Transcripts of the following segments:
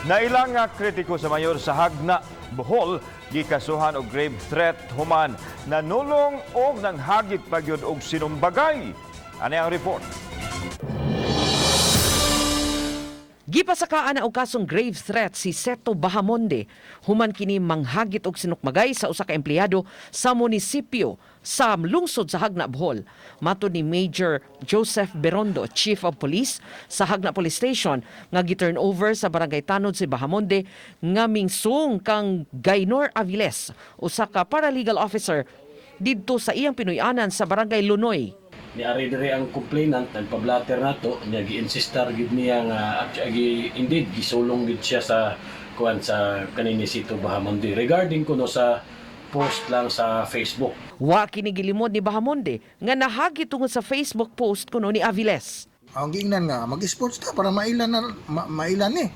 Nailang nga kritiko sa mayor sa Jagna, Bohol, gikasuhan og grave threat human nanulong og nanghagit pagyud og sinumbagay. Ani ang report. Gipasakaan na og kasong grave threat si Seto Bahamonde human kini manghagit og sinukmagay sa usa ka empleyado sa munisipyo sa lungsod sa Jagna, Bohol. Matod ni Major Joseph Berondo, Chief of Police sa Jagna Police Station, nga gi-turn over sa barangay tanod si Bahamonde nga mingsung kang Gaynor Aviles, usa ka paralegal officer didto sa iyang pinuy-anan sa barangay Lunoy. Ni ari diri ang complainant, nagpa-blatter nato niya, gi-insistar gid niya nga actually indeed gisulong gid siya sa kuan sa kanini Sito Bahamonde regarding kuno sa post lang sa Facebook. Wa kini gilimod ni Bahamonde nga nahagi tungod sa Facebook post kuno ni Aviles. Ang giingnan nga mag-sports ta para mailan na mailan eh.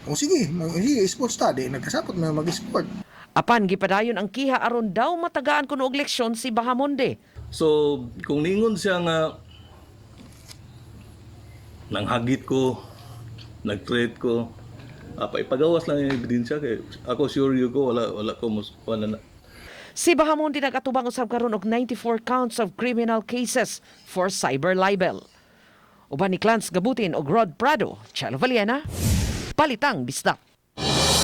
O sige, sige sports ta di nagkasapot na mag-sport. Apan gipadayon ang kiha aron daw matagaan kuno og leksyon si Bahamonde. So, kung ningon siya nga nanghagit ko, nag-threat ko, apa ipagawas lang yung ebidensya kay ako sure you ko wala wala ko mus wala na. Si Bahamonde nagatubang usab karon og 94 counts of criminal cases for cyber libel. Uban ni Clans Gabutin og Rod Prado, Chelo Valiena, Balitang Bisdak.